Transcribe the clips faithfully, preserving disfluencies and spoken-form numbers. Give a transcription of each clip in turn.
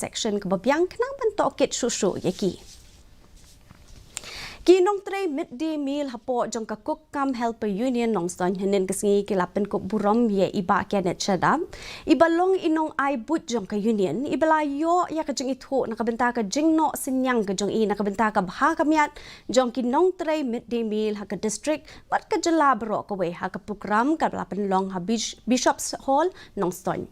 section kaba biang khnang ban tohkit shuh shuh ïa ki. Ki nongtrei mid day meal hapoh jong ka Cook Cum Helper Union Nongstoiñ hynnin ka sngi ki la pynkup burom ïa i Bah Kenneth Shadap, iba long i nongai buit jong ka union, iba la ïoh ïa ka jingithuh na ka bynta ka jingnoh synñiang ka jong i na ka bynta ka bha ka miat jong ki nongtrei mid day meal ha ka district bad ka jylla baroh kawei ha ka program kaba la pynlong ha Bish-, Bishop's Hall Nongstoiñ.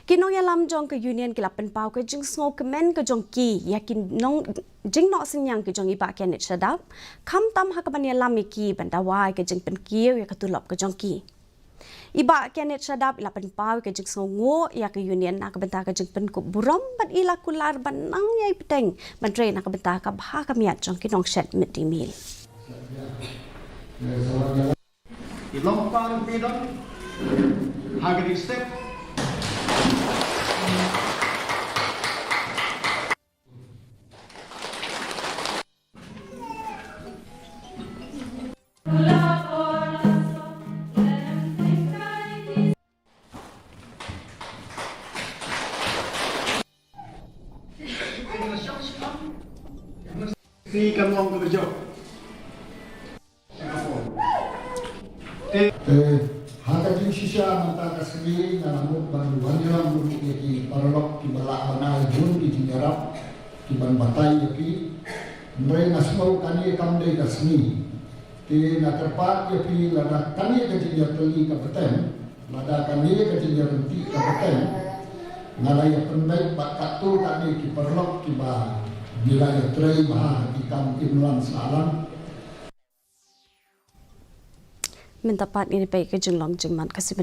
Ki nongïalam jong ka union ki la pynpaw ka jingsngewkmen ka jong ki ïa ki nong jingnoh synñiang ki jong i Bah Kenneth Shadap, khamtam ha kaban ïalam ïa ki ban dawa ïa ka jingpynkiew ïa ka tulop ka jong ki. I Bah Kenneth Shadap i la pynpaw ïa ka jingsngewnguh ïa ka union na ka bynta ka jingpynkup burom bad i la kular ban nang ïai bteng ban trei na ka bynta ka bha ka miat jong ki nongshet mid day meal. I long pang pidon ha ka ding step. Ni kan long ka jok. Te ha ka jingshisha mynta ka sngi nga la mut ban wanrah mut ïa ki paralok kiba lah ban ai bun ki jingïarap kiban batai ïa phi. Hynrei nga sngew kane kam dei ka sngi. Te nga kyrpad ïa phi lada kane ka jingïatylli ka bteng, lada kane ka jingïaryntih ka bteng, nga la ïa pynbeit bad katto katne ki paralok kiba ngi la ïatrei bha ha ki kam imlang sahlang. Mynta pat ngin ïa peit ka jinglong jingman ka Sibnei.